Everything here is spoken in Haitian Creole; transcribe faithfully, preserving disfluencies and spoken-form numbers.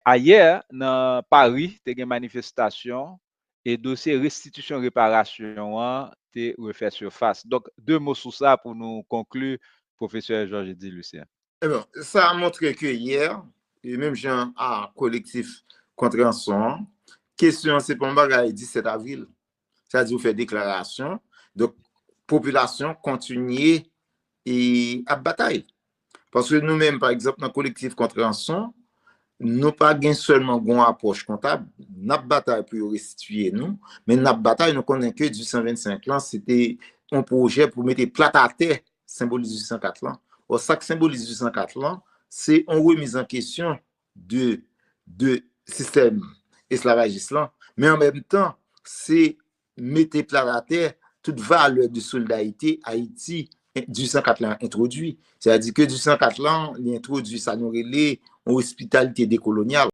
Ayè, nan Pari, te gen manifestasyon e dosye restitisyon reparasyon an te refè sifas. Donk, de mo sou sa pou nou konkli, pwofesè Georges Eddy Lucien. Ebyen, sa montre ke yè, e menm jan a kolektif kont ranson an, kesyon an se pa yon bagay disèt avril. Sa di ou fè deklarasyon, donk popilasyon kontinye e ap batay. Paske nou menm, pa egzanp, nan kolektif kont ranson, nou pa gen sèlman gon apwòch kontab, n ap batay pou yo restitiye nou, men n ap batay, nou konnen ke dizuit san vennsenk lan, se te yon pwojè pou mete plat atè senbolis dizuit san kat lan. Or, sa k senbolis dizuit san kat lan, se yon remiz an kesyon de, de sistèm esklavajis lan, men an menm tan, se mete plat atè tout valè de solidarite Ayiti dizuit san kat lan entwodui. Sètadi ke dizuit san kat lan, li entwodui sa nou rele yon ospitalite dekolonyal.